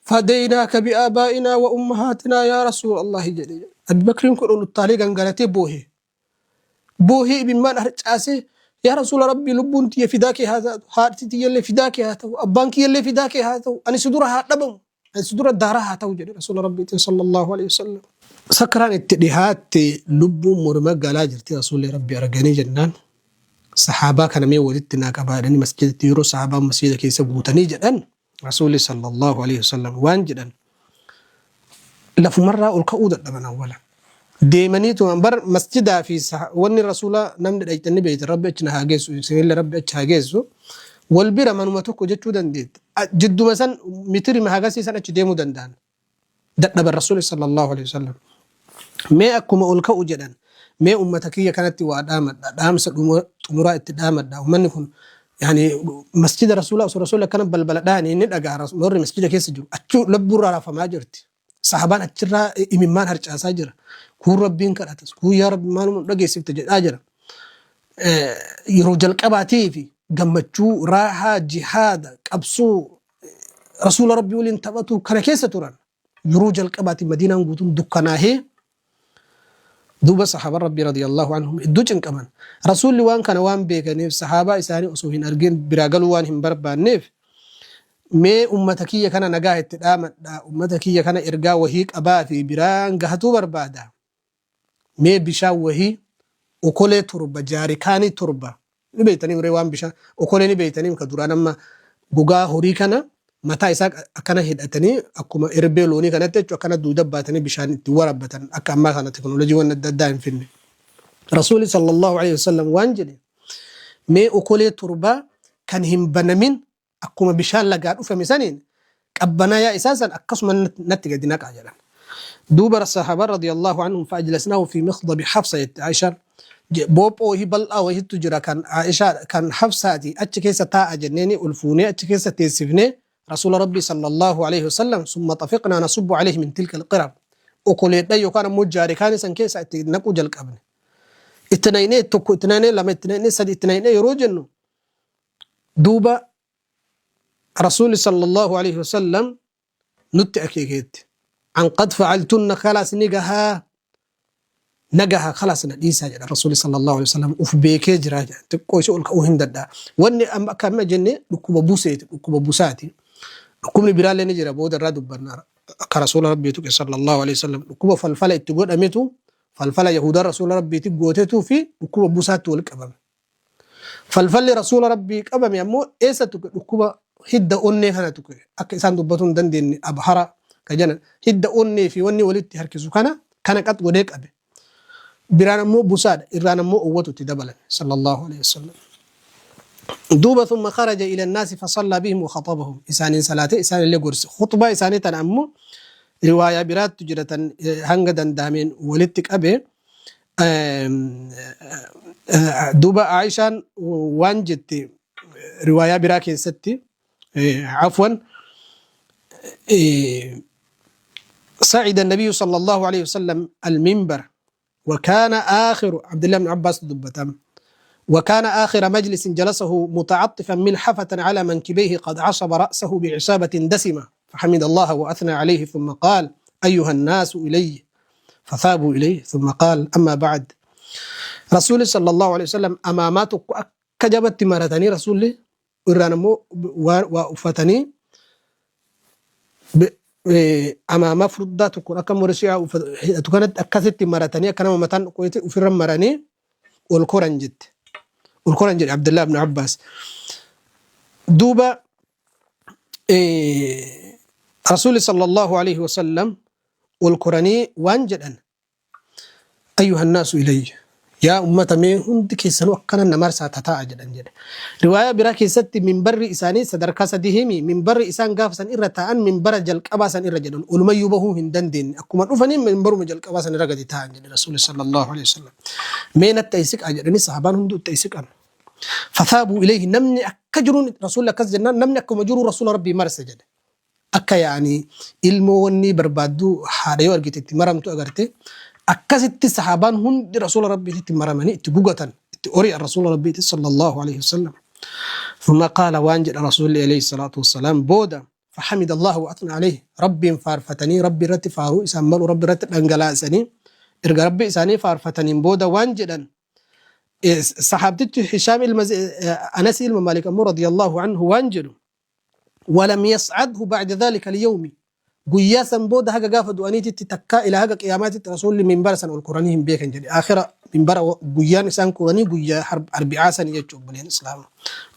Fadaynaaka bi'aabaa'inaa wa ummahaatinaa yaa Rasuulallahi jedhe. Abi Bakriin kun ol uttaalee gangalatee boohe. Boohee imimmaan harcaasee, yaa Rasuula Rabbii, lubbuun tiyya fidaa kee haa taatu, haadhi tiyyallee fidaa kee haa ta'u, abbaan kiyyallee fidaa kee haa ta'u, ani si dura haa dhabamu, ani si dura daaraa haa ta'u jedhe Rasuula Rabbiitiin sallallahu alaihi wasallam. Sakraan itti dhihaatte, lubbuun morma galaa jirti. Rasuulli Rabbii arganii jennaan, sahaabaa kana mee walitti naa qabaa jedhanii masjidatti. Yeroo sahaabaan masjida keessa guutanii jedhan, Rasuulli sallallahu alaihi wasallam waan jedhan, lafumarraa ol ka'uu dadhaban. Awwala deemaniituma bar masjidaa fi wanni rasuula namni dhayxanni beeytan, Rabbi achi na haa geessu, isinillee Rabbi achi haa geessu, wal bira manuma tokko jechuu dandeetta. Jidduma san mitirima hagasii san achi deemuu danda'an dadhaban. Rasuuli sallallahu alaihi wasallam mee akkuma ol ka'u jedhan, mee ummata kiyya kanatti waa dhaamadha, dhaamsa xumuraa itti dhaamadha. Ummanni kun yaani masjida rasuula osoo rasuulli akkana balbala dhahanii inni dhagaa, warri masjida keessa jiru achi lubbuurraa rafamaa jirti. Sahabaan achirraa imimmaan harcaasaa jira. Kuun Rabbiin kadhatas, kuun yaa Rabbi maaluma nu dhageessifte jedhaa jira. Yeroo jalqabaatii fi gammachuu, raahaa, jihaada, qabsoo, rasuula Rabbii waliin taphatu kana keessa turan. Yeroo jalqabaati Madiinaan guutuun dukkanaahee. Duuba sahaabaan Rabbii radiyallahu anhum hedduu cinqaman. Rasuulli waan kana waan beekaniif, sahaabaa isaanii osoo hin argin biraa galuu waan hin barbaanneef, mee ummata kiyya kana nagaa itti dhaamadha, ummata kiyya kana ergaa wahii qabaa fi biraan gahatuu barbaada. Mee bishaan wahii okolee 7, jaarikaanii 7 ni beektanii muree, waan bishaan okolee ni beektanii, ka duraan amma gogaa horii kana mataa isaa akkana hidhatanii akkuma erbee loonii kanatti jechuun akkana duuda baatanii bishaan itti warabbatan, akka ammaa kana teknooloojiiwwan adda addaa hin finne. Rasuulli sallallahu alaihi wasallam waan jedhe, mee okolee 7 kan hin banamin akkuma bishaan lagaa dhufame saniin qabbanaayaa isaa san akkasuma natti gadi naqaa jedhan. Duuba sahaabaan radiyallahu anhum fa'ajlasnaahu fi mikhdabi Hafsa jette Aishaan. Boophoo wahii bal'aa wahiitu jira kan Aishaa kan Hafsaati, achi keessa taa'a jenneeni ol fuunee achi keessa teessifnee Rasuula Rabbii sallallahu alaihi wasallam. Summa xafiqnaa nasubbu alaihi min tilka alqirab, okoleedhan yookaan ammoo jaarikaanii san keessa itti naquu jalqabne. Itti naqnee tokko, itti naqnee lama, itti naqnee sadi, itti naqnee yeroo jennu, duuba Rasuulli sallallahu alaihi wasallam nutti akeekeetti. An qad facaltunna, khalaas ni gahaa, na gahaa, khalaas na dhiisaa jedha. Rasuulli sallallahu alaihi wasallam uf beekee jira jedha, xiqqoo ishee ol ka'uu hin danda'a. Wanni amma akka amma jenne dhukkuba buseeti, dhukkuba busaati. Dhukkubni biraallee ni jira, booda irraa dubbanna. Akka Rasuula Rabbii tuqe sallallahu alaihi wasallam, dhukkuba falfala itti godhametu, falfala Yahudaa Rasuula Rabbiitti gootetuu fi dhukkuba busaatti wal qabame. Falfalli Rasuula Rabbii qabame ammoo eessa tuqe? Dhukkuba hidda onnee kana tuqe. Akka isaan dubbatuu hin dandeenye abhara ka jedhan hidda onnee fi wanni walitti harkisu kana qax godhee qabe. Biraan ammoo busaadha. Irraan ammoo owwatu itti dabalame. Sallallahu alaihi wasallam. Duuba thumma kharaja ila annaasi fasallaa bihim wa khaxabahum. Isaaniin salaatee isaanillee gorse. Khuxbaa isaanii tana ammoo riwaayaa biraattu jira tan hanga danda'ameen walitti qabe. Duuba Aishaan waan jette riwaayaa biraa keessatti, afwan, صعد النبي صلى الله عليه وسلم المنبر وكان آخر، عبد الله بن عباس دبتم، وكان آخر مجلس جلسه متعطفا ملحفة على منكبيه، قد عصب رأسه بعصابة دسمة، فحمد الله وأثنى عليه، ثم قال: أيها الناس إلي، فثابوا إليه، ثم قال: أما بعد. رسول صلى الله عليه وسلم amaamaa tokko akka jabatti maratanii, Rasuulli irraan ammoo waa uffatanii, amaamaa furdaa tokkoon akka morisiyaa hidhatu kanatti akkasitti maratanii, akka nama mataan qoyte ofirra maranii ol koran jette. Ol koran jedhe Abdullah ibn Abbaas. Duuba Rasuulli sallallahu alaihi wasallam ol koranii waan jedhan: ayyuha nnaasu ilayya, yaa ummata, mee hundi keessanuu akkana na marsaa tataa'a jedhan jedhe. Riwaayaa biraa keessatti minbarri isaanii sadarkaa sadii himi, minbarri isaan gaafa san irra taa'an minbara jalqabaa san irra jedhan, olumayyuu bahuu hin dandeenye, akkuma dhufanii minbaruma jalqabaa san irra gadi taa'an jedhe Rasuulli sallallahu alaihi wasallam. Mee natti siqaa jedhanii, sahabaan hunduu itti siqan. Fathaabuu ilayhi, namni akka jiruun Rasuulli akkas jennaan namni akkuma jiru Rasuula Rabbii marse jedhe. Akka yaani ilmoo wanni barbaaddu haadha yoo argite itti maramtu agarte, akkasitti sahaabaan hundi Rasuula Rabbiitti maramanii itti gugatan, itti ori'an Rasuula Rabbiitti sallallahu alaihi wasallam. Thumma qaala, waan jedha Rasuulli alayhi salaatu wassalaam booda: Fahamida Allah wa athna alayhi. Rabbiin faarfatanii, Rabbi irratti faaruu isaan malu Rabbi irratti dhangalaasanii, erga Rabbi isaanii faarfataniin booda waan jedhan, sahaabtichi Hishaam ilma Anas ilma Maalik ammoo radiyallahu anhu waan jedhu, walam yas'adhu ba'da dhalika al-yawmi, guyyaa san booda haga gaafa du'aniititti takkaa ilaa haga qiyaamaatitti Rasuulli minbara san ol koranii hin beekan jedhe. Aakhira minbara guyyaan isaan koranii guyyaa arbi'aa sani jechuudha, obboleen Islaama,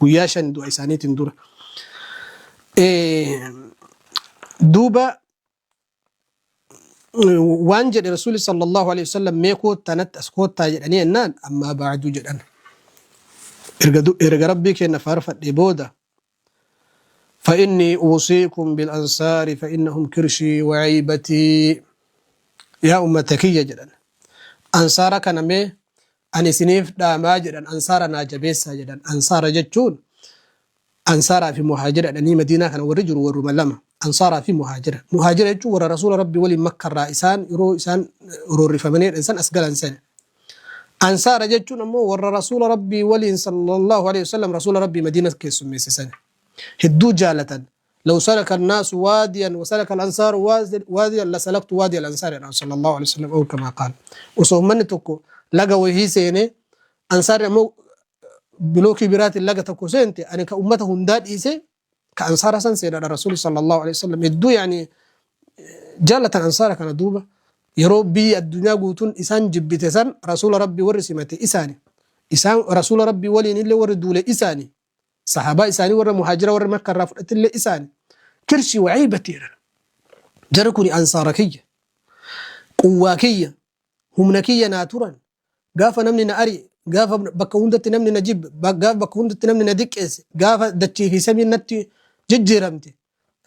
guyyaa 5 du'a isaaniitiin dura. Duuba waan jedhe Rasuulli sallallahu alaihi wasallam, mee koottaa natti as koottaa jedhanii jennaan, ammaa ba'du jedhan. Erga Rabbii keenya faarfadhe booda, فإني أوصيكم بالأنصار فإنهم كرشي وعيبتي. Yaa ummata kiyya jedhan, ansaara kana mee ani isiniif dhaamaa jedhan, ansaara naa jabeessaa jedhan. Ansaara jechuun ansaaraa fi muhaajira jedhanii, Madiinaa kana warri jiru warruma lama, ansaaraa fi muhaajira. Muhaajira jechuun warra Rasuula Rabbi waliin Makkarraa isaan yeroo isaan roorrifamanii jedhan san as galan sana. Ansaara jechuun ammoo warra Rasuula Rabbii waliin sallallahu alaihi wasallam Rasuula Rabbii Madiina keessummeesse sana hedduu jaalatan. Law salaka annaasu waadiyan wa salaka al-ansaaru waadiyan la salaktu waadiya al-ansaar jedhan sallallahu alaihi wasallam, aw kamaa qaal. Osoo ummanni tokko laga wahii seenee, ansaarri ammoo bilookii biraatiin laga tokko seente, ani ka ummata hundaa dhiisee ka ansaara san seenadha. Rasuuli sallallahu alaihi wasallam hedduu yaani jaalatan ansaara kana. Duuba yeroo biyyi addunyaa guutuun isaan jibbite san Rasuula Rabbii warri simate isaani, isaan Rasuula Rabbii waliin illee warri duule isaani, sahaabaa isaanii warra muhaajira warra Makka irraa fudhate illee isaani. Kirshii waciibati jedhan. Jara kuni ansaara kiyya, quwwaa kiyya, humna kiyya naa turan. Gaafa namni na ari'e, gaafa bakka hundatti namni na jibbe, gaafa bakka hundatti namni na diqqeesse, gaafa dachii fi samiin natti jijjiiramte,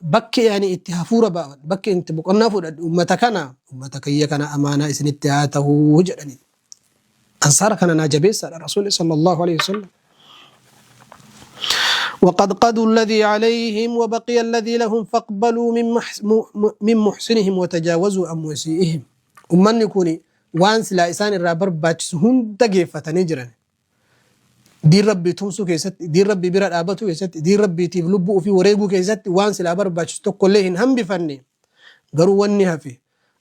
bakki ani itti hafuura baafadhu, bakki itti boqonnaa fudhadhu ummata kana, ummata kiyya kana amaanaa isinitti haa ta'uu jedhani. Ansaara kana naa jabeessaadha Rasuulli sallallahu alaihi wasallam. وقد قضوا الذي عليهم وبقي الذي لهم فاقبلوا من محسنهم وتجاوزوا عن مسيئهم. Ummanni kun waan silaa isaan irraa barbaachisu hunda geeffatanii jiran. Diin Rabbii tumsuu keessatti, diin Rabbii bira dhaabatuu keessatti, diin Rabbiitiif lubbuu ofii wareeguu keessatti waan silaa barbaachisu tokkollee hin hambifanne. Garuu wanni hafe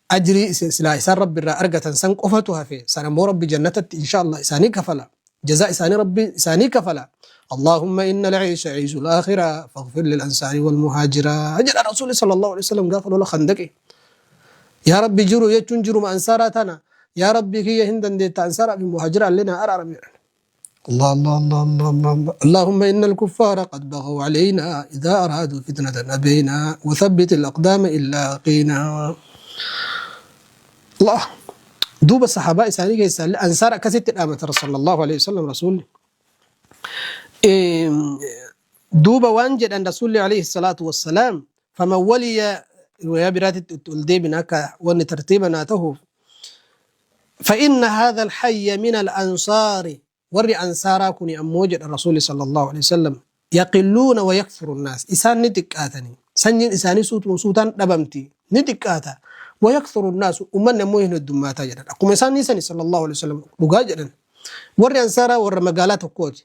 ajrii silaa isaan Rabbi irraa argatan san qofatu hafe. San ammoo Rabbi jannatatti insha Allah isaanii kafala. Jazaa isaanii Rabbi isaanii kafala. اللهم إن العيش عيش الآخرة فاغفر للأنصار والمهاجرة jedha Rasuulli sallallahu alaihi wasallam gaafa lola Khandaqi. Yaa Rabbi, jiru jechuun jiruma ansaaraa tana, yaa Rabbi kiyya, hin dandeetta, ansaaraa fi muhaajira illee naa araarami jedhan. الله الله الله الله الله الله. اللهم إن الكفار قد بغوا علينا، إذا أرادوا فتنة أبينا، وثبت الأقدام إن لاقينا. الله. دوب الصحابة إساني كيسا أنصار كست الأمة صلى الله عليه وسلم رسول دوب وانجد أن رسول عليه الصلاة والسلام فمن ولي ويا برات الديبنا ون ترتيبنا ته فإن هذا الحي من الأنصار، warri ansaaraa kuni ammoo jedha Rasuulli sallallahu alaihi wasallam, yaqilluuna wa yakthuru nnaas, isaan ni xiqqaatanii, sanyiin isaanii suutuma suutaan dhabamti, ni xiqqaata, wa yakthuru nnaasu, ummanni ammoo hin heddummaataa jedhan. Akkuma isaan niisani sallallahu alaihi wasallam dhugaa jedhan. Warri ansaaraa warra magaalaa tokkooti.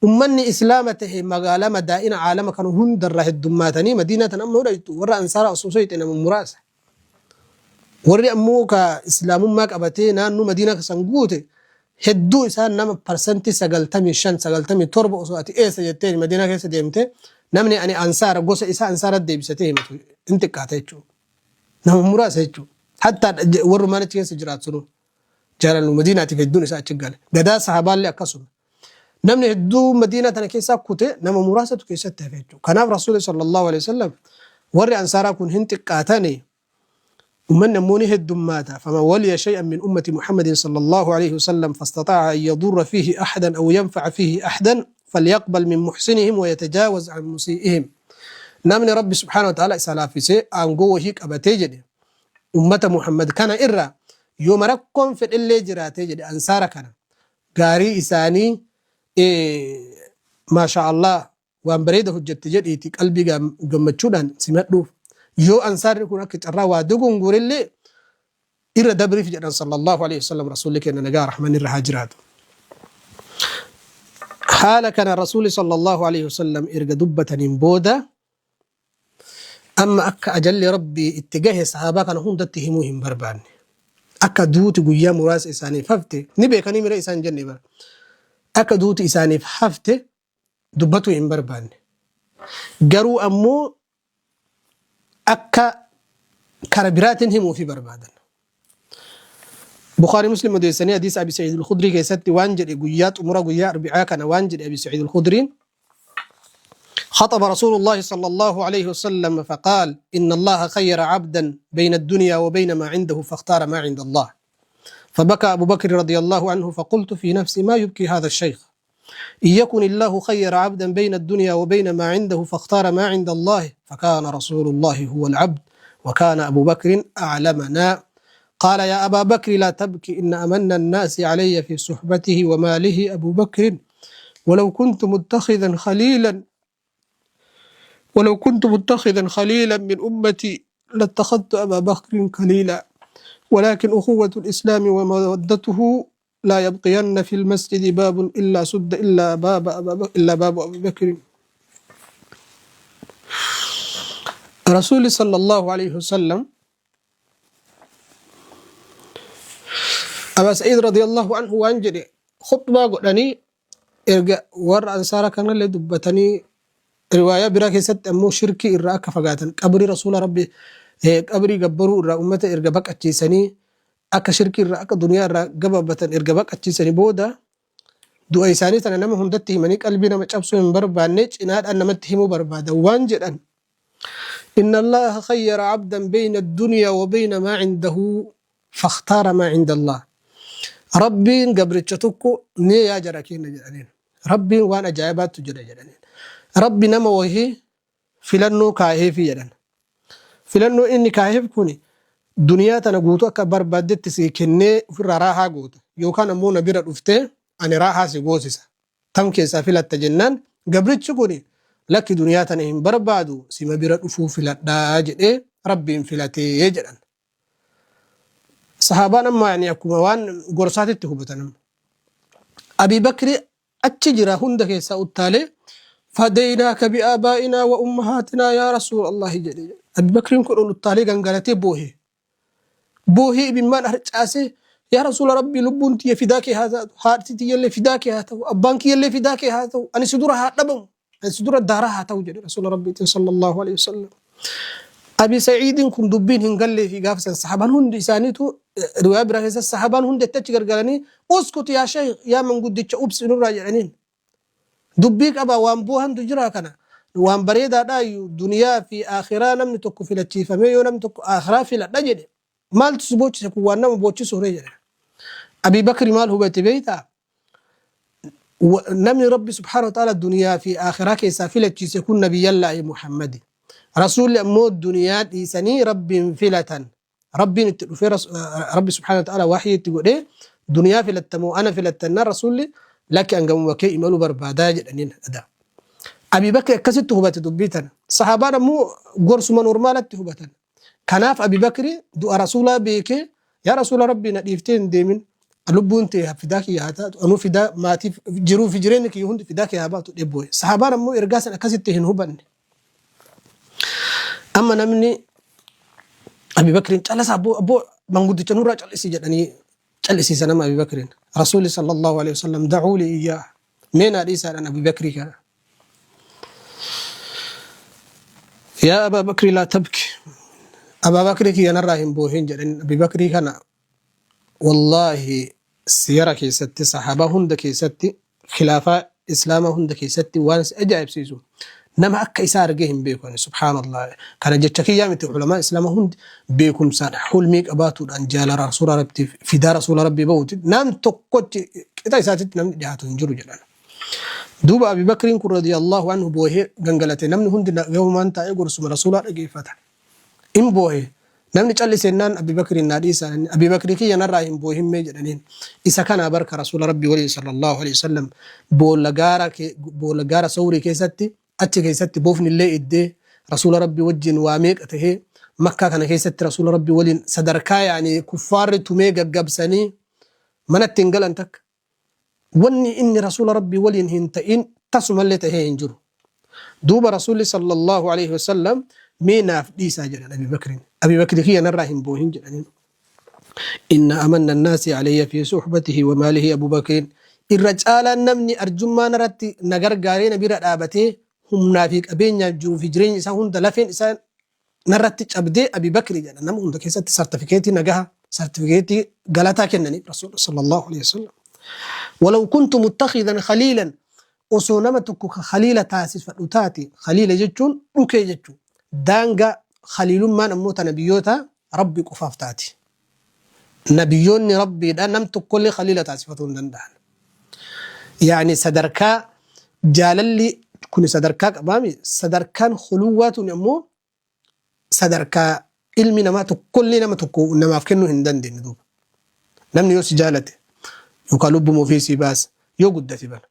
Ummanni Islaama tahe magaalaa madaa'ina caalama kana hundarraa heddummaatanii Madiinaa tan amma hodhaytu warra ansaaraa osoo soyxe nama muraasa. Warri ammoo ka Islaamummaa qabatee naannoo Madiinaa san guute hedduu isaan nama 95%, 97 osoo ati eessa jetteen Madiinaa keessa deemte, namni ani ansaara gosa isaa ansaara deebisatee himatu hin xiqqaata jechuudha. Nama muraasa jechuudha. Hattaa warrumaan achi keessa jiraatu sunuu jaalallu Madiinaatiif hedduun isaa achi gale. Gadaa sahabaallee akkasuma. Namni hedduu Madiinaa tana keessaa kute, nama muraasatu keessatti hafe jechuudha. Kanaaf Rasuulli sallallahu alaihi wasallam warri ansaaraa kun hin xiqqaatani, ummanni ammoo ni heddummaata. فمن ولي شيئا من أمة محمد صلى الله عليه وسلم فاستطاع أن يضر فيه أحدا أو ينفع فيه أحدا فليقبل من محسنهم ويتجاوز عن مسيئهم. Namni Rabbi subhanahu wa ta'ala isa laaffisee aangoo wahii qabatee jedhe, ummata Muhammad kana irraa yooma rakkoon fedhellee jiraatee jedhe, ansaara kana gaarii isaanii maasha Allah, waan bareeda hojjette jedhiiti qalbii gammachuudhaan simadhuuf. Yoo ansaarri kun akka carraa waa dogongorillee irra dabriif jedhan sallallahu alaihi wasallam. Rasuulli keenya nagaa rahman irra haa jiraatu. Haala kana Rasuulli sallallahu alaihi wasallam erga dubbataniin booda Amma akka ajalli Rabbii itti gahe sahaabaa kana hundatti himuu hin barbaanne. Akka duuti guyyaa muraasa isaaniif hafte ni beekanii mire isaan jenne bara. Akka duuti isaaniif hafte dubbatuu hin barbaanne. Garuu ammoo akka kara biraatiin himuufi barbaadan. Bukhaarii Muslim odeessanii hadiisa Abi Sa'iid al-Khudrii keessatti waan jedhe guyyaa xumura guyyaa Arbicaa kana waan jedhe Abi Sa'iid al-Khudriin خطب رسول الله صلى الله عليه وسلم فقال إن الله خير عبدا بين الدنيا وبين ما عنده فاختار ما عند الله فبكى أبو بكر رضي الله عنه فقلت في نفسي ما يبكي هذا الشيخ إن يكن الله خير عبدا بين الدنيا وبين ما عنده فاختار ما عند الله فكان رسول الله هو العبد وكان أبو بكر أعلمنا قال يا أبا بكر لا تبكي إن أمن الناس علي في صحبته وماله أبو بكر ولو كنت متخذا خليلا ولو كنت متخذا خليلا من أمتي لاتخذت أبا بكر خليلا ولكن أخوة الإسلام ومودته لا يبقين في المسجد باب إلا سد إلا باب أبي بكر. رسول صلى الله عليه وسلم أبا سعيد رضي الله عنه waan jedhe khutbaa godhanii erga warra ansaara kanallee dubbatanii riwaayaa biraa keessatti ammoo shirkii irraa akka fagaatan qabrii rasuula rabbi qabrii gabbaruu irraa ummata erga baqachiisanii akka shirkii irraa akka duniyaa irraa gabaabatan erga baqachiisanii booda du'a isaanii tana nama hundatti himanii qalbii nama cabsuu hin barbaanne cinaadhaan namatti himuu barbaadan waan jedhan إن الله خير عبدا بين الدنيا وبين ما عنده فاختار ما عند الله. Rabbiin gabricha tokko ni yaa jara keenya jedhaniin. Rabbiin waan ajaa'ibaatu jira jedhaniin. Rabbi nama wahii filannoo kaaheefi jedhan. Filannoo inni kaaheef kuni duniyaa tana guutuu akka barbaaddetti si kennee ofirraa raahaa goota. Yookaan ammoo na bira dhuftee ani raahaa si goosisa. Tam keessaa filatta jennaan gabrichi kuni lakki duniyaa tana hin barbaadu sima bira dhufuu filadhaa jedhee Rabbiin filatee jedhan. Sahaabaan amma yani akkuma waan gorsaatitti hubatan amma. Abii Bakri achi jira hunda keessaa uttaalee fadaynaaka bi'aabaa'inaa wa ummahaatinaa yaa rasuulallahi jedhe. Abii Bakriin kun ol uttaalee gangalatee boohe. Boohee imimmaan harcaasee yaa rasuula rabbii lubbuun tiyya fidaa kee haa taatu haadhi tiyyallee fidaa kee haa ta'u abbaan kiyyallee fidaa kee haa ta'u ani si dura haa dhabamu ani si dura daaraa haa ta'u jedhe rasuula rabbiitiin sallallahu alaihi wasallam. Abi Sa'iidin kun dubbiin hin gallee fi gaafa san sahabaan hundi isaaniitu riwaayaa biraa keessa sahabaan hundi itti achi gargalanii uskut yaa sheekh yaa manguddicha ubsi nurraa jedhaniin. Dubbii qaba waan boohantu jira kana waan bareedaadhaayyuu duniyaa fi aakhiraa namni tokko filachiifamee yoo namni tokko aakhiraa filadha jedhe maaltu si boochise kun waan nama boochisu ree jedhe. Abii Bakri maal hubate beektaa? Namni Rabbi subhaanahu wa ta'ala duniyaa fi aakhiraa keessaa filachiise kun nabiyyallaahi Muhammadi. Rasuulli ammoo duniyaa dhiisanii Rabbiin filatan. Rabbiin itti dhufee Rabbi subhaanahu wa ta'ala wahyii itti godhee duniyaa filattamoo ana filattannaan Rasuulli lakki an gamuma kee imaluu barbaadaa jedhaniin adaa. Abii Bakri akkasitti hubate dubbii tana. Sahaabaan ammoo gorsuma normaalatti hubatan. Kanaaf Abi Bakri du'a Rasuulaa beekee yaa Rasuula Rabbii na dhiiftee hin deemin lubbuun tee fidaa kiyya haa taatu anuu fidaa maatiif jiruu fi jireenyi kiyya hundi fidaa kee haa baatu jedhee boo'e. Sahaabaan ammoo ergaa san akkasitti hin hubanne. Amma namni Abi Bakriin callisa abboo abboo manguddicha nurraa callisi jedhanii callisiisa nama Abi Bakriin. Rasuulli sallallahu alaihi wasallam da'uu li iyyaa mee naa dhiisaadhaan Abi Bakrii kana. Yaa Abaa Bakrii laa tabki. Abaa Bakrii kiyya narraa hin boohin jedhaniin Abi Bakrii kana wallaahi siyara keessatti sahaabaa hunda keessatti khilaafaa islaamaa hunda keessatti waan si ajaa'ibsiisu nama akka isaa argee hin beeku ani subhaanallah kana jecha kiyyaa miti ulamaa islaamaa hundi beekumsaan hulmii qabaatuudhaan jaalala rasuula rabbiif fidaa rasuula rabbii bahuuti nam tokkochi qixa isaatitti namni dhiyaatu hin jiru jedhan. Duuba Abi Bakriin kun radiyallahu anhu boohee gangalate namni hundi gahumaan taa'ee gorsuma rasuulaa dhageeffata. In boohe. Namni callise jennaan Abi Bakriin naa dhiisaa jennaan Abi Bakrii kiyya narraa hin boohin mee jedhaniin. Isa kanaa bar ka Rasuula Rabbii waliin sallallahu alaihi wasallam boolla gaara boolla gaara Sawrii keessatti achi keessatti bofni illee iddee Rasuula Rabbii wajjin waa meeqa tahee Makkaa kana keessatti Rasuula Rabbii waliin sadarkaa yaani kuffaarri tumee gaggabsanii manatti hin galan takka. Wanni inni Rasuula Rabbii waliin hin ta'in tasumallee tahee hin jiru. Duuba Rasuulli sallallaahu aleyhi wasallam Mee naaf dhiisaa jedhan Abi Bakriin. Abi Bakri kiyya narraa hin boohin jedhaniin. Inna amanna annaasi alayya fi suhbatihi wa maalihi Abu Bakriin. Irra caalaan namni arjummaa narratti na gargaaree na bira dhaabatee humnaa fi qabeenyaaf jiruu fi jireenya isaa hunda lafeen isaa narratti cabdee Abi Bakri jedha. Nama hunda keessatti sartifikeetii nagaha, sartifikeetii galataa kennaniif Rasuula sallallahu alaihi wasallam. Walaw kuntu muttakhidan khaliilan osoo nama tokko ka khaliila taasifadhu taate, khaliila jechuun dhukee jechuu. Daangaa khaliilummaan ammoo ta nabiyyoota Rabbi qofaaf taati. Nabiyyoonni Rabbiidha nam tokkollee khaliila taasifatuu hin danda'an. Yaani sadarkaa jaalalli kuni sadarkaa qabaami sadarkaan khuluwwaa tuni ammoo sadarkaa ilmi namaa tokkollee nama tokko namaaf kennuu hin dandeenye duuba. Namni yoo si jaalate yookaan lubbuma ofii sii baasa yoo guddate bana.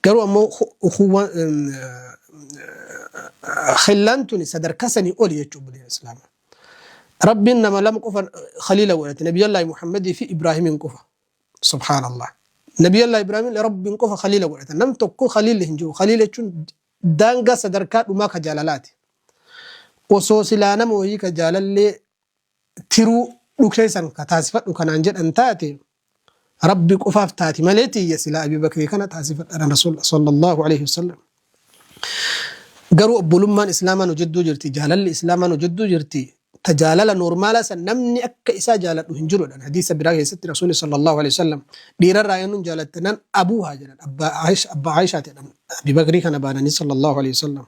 Garuu ammoo ukhuwwaan khillaan tuni sadarkaa sanii oli jechuudha obboleeyyan Islaamaa. Rabbiin nama lama qofa khaliila godhate Nabiyyallaahi Muhammadii fi Ibraahimiin qofa. Subhaanallah. Nabiyyallaahi Ibraahimiin Rabbiin qofa khaliila godhate. Nam tokko khaliilli hin jiru. Khaliila jechuun daangaa sadarkaa dhumaa ka jaalalaati. Osoo silaa nama wayii ka jaalallee tiruu dhukee san ka taasifadhu kanaan jedhan taate Rabbi qofaaf taati malee tiyya silaa Abi Bakrii kana taasifadha Rasuul sallallahu alaihi wasallam. Garuu obbolummaan Islaamaa nu jidduu jirti, jaalalli Islaamaa nu jidduu jirti. Ta jaalala noormaalaa san namni akka isaa jaaladhu hin jiru jedhan. Hadiisa biraa keessatti Rasuulli sallallahu alaihi wasallam dhiirarraa eenyuun jaalatte nan abuuhaa jedhan. Abbaa Aisha abbaa Aishaati jedhan. Abi Bakrii kana baananii sallallahu alaihi wasallam.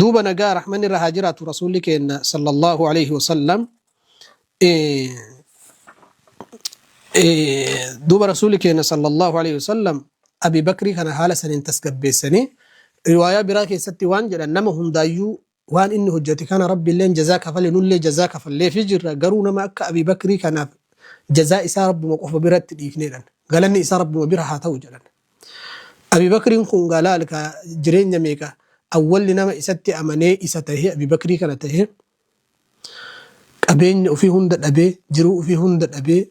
Duuba nagaa rahmanni irra haa jiraatu Rasuulli keenya sallallahu alaihi wasallam. Duuba Rasuulli keenya sallallahu alaihi wasallam Abi Bakrii kana haala saniin tasgabbeessanii riwaayaa biraa keessatti waan jedhan nama hundaayyuu waan inni hojjete kana Rabbiilleen jazaa kafale nullee jazaa kafalleefii jirra garuu nama akka Abi Bakrii kanaaf jazaa isaa Rabbuma qofa biratti dhiifneedhan galanni isaa Rabbuma bira haa ta'u jedhan. Abi Bakriin kun gaa laal kaa jireenya meeqa awwalli nama isatti amanee isa tahee Abi Bakrii kana tahee qabeenya ofii hunda dhabee jiruu ofii hunda dhabee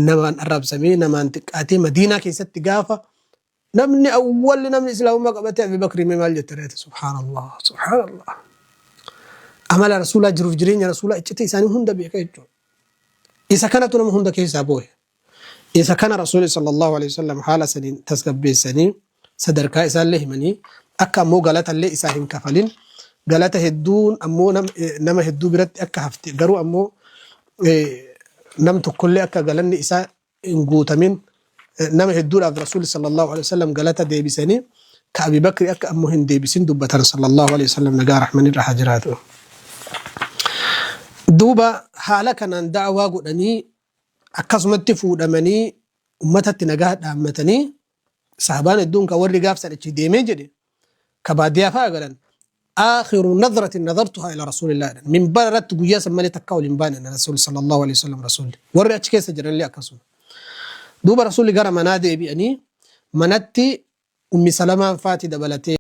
namaan arrabsamee namaan xiqqaatee Madiinaa keessatti gaafa namni awwalli namni islaamummaa qabatee Abi Bakrii mee maal jette reete subhaanallah subhaanallah amala rasuulaa jiruuf jireenya rasuulaa iccitii isaanii hunda beeka jechuudha. Isa kanatu nama hunda keessaa boohe. Isa kana Rasuulli sallallaahu aleyhi wasallam haala saniin tasgabbeessanii sadarkaa isaallee himanii akka ammoo galatallee isaa hin kafalin galata hedduun ammoo nama hedduu biratti akka hafte garuu ammoo nam tokkollee akka galanni isaa hin guutamin nama hedduudhaaf Rasuulli sallallaahu aleyhi wasallam galata deebisanii ka Abi Bakri akka ammoo hin deebisin dubbatan sallallaahu aleyhi wasallam nagaa rahmanni irra haa jiraatu. Duuba haala kanaan da'awaa godhanii Akkasumatti fuudhamanii ummatatti nagaha dhaammatanii sahabaan hedduun ka warri gaaf san achi deemee jedhe ka baadiyaa fa'a galan aakhiru nadratin nadartuhaa ila rasuulillah jedhan minbara irratti guyyaa san malee takkaa ol hin baane jedhan rasuulli sallallahu alaihi wasallam rasuulli warri achi keessa jiranillee akkasuma duuba rasuulli gara manaa deebi'anii manatti ummi salamaan faati dabalatee.